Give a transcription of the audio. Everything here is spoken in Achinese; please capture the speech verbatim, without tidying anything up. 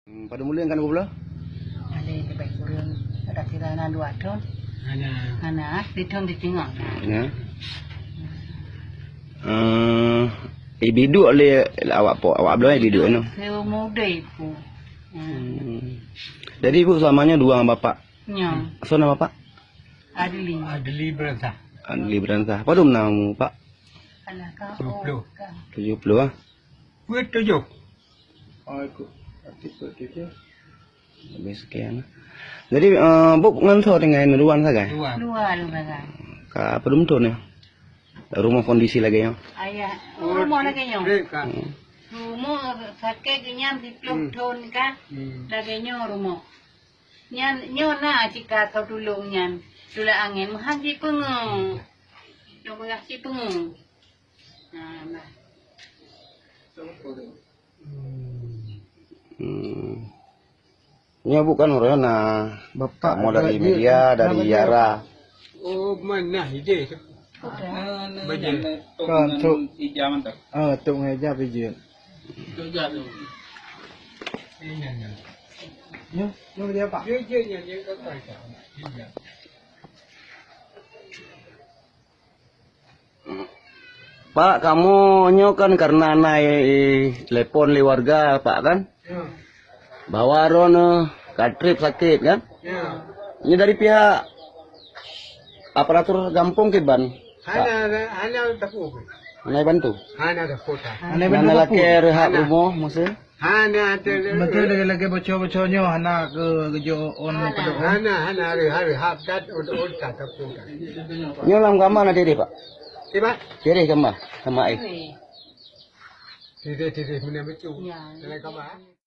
Hmm, padum buleuen kan geupeubloe? Ada lebih kurang, ada kira na dua thon. Hana. Hana, di thon di tengah. Ya. Eh, ibi duek lé awak po, awak bloe ibi duek no. Saya muda ibu. Hmm. Jadi ibu selamanya dua ngon bapak? Nyo. Soe nama bapak? Adli. Adli Beransah. Adli Beransah. Padum nama bapak? Alah, kau. Tujuh puluh. Tujuh puluh, ah. Peuet tujoh. Oh, ikut. Berarti peuet tujoh. Lebih sekian. Jadi, eh, bu ngon soe tinggai, dua sagai? Dua. Dua, dua sagai. Ka padum thon ya? Rumoh kondisi lagèe nyoe? Ayah, rumoh lagèe nyoe. Hmm. Rumoh sakét nyan siplôh thon ka. Hmm. Lagèe nyoe rumoh. Nyan, nyoe na cit ka tulông nyan. Tulak angén meuhan sipeungeut. Dong beurah sipeungeut. Nah, nah. Hmm. Nyoe bukan ureueng na. Bapak kamoe dari media, dari Yara. Oh, mana ide? Baca. Kan tu. Ah, tu ngeja pijit. Nyoe, nyoe dia, Pak. Pak, kamoe nyoe kan karena na telepon lé warga, Pak, kan? Ya. Bahwa droeneuh ka trép sakét, kan? Ya. Nyoe dari pihak aparatur gampông kiban? Hana, Pak? Hana, hana tapeue. Hana bantu? Hana tapeue. Hana bantu. Hana lakèe rehab rumoh, maksud? Hana te-, beutôi lagèe-lagèe boco-boco nyoe hana keu geujok ôn. Hana, padum. Hana, hana, hareuh, hareuh, hab dat, ôn, ôn, tak, tak, tak. Nyoe lam kama na tireh, Pak? Tiba? Tireh kama, kama, eh. Tireh, tireh, mana betul? Ya. Dalam kama, eh?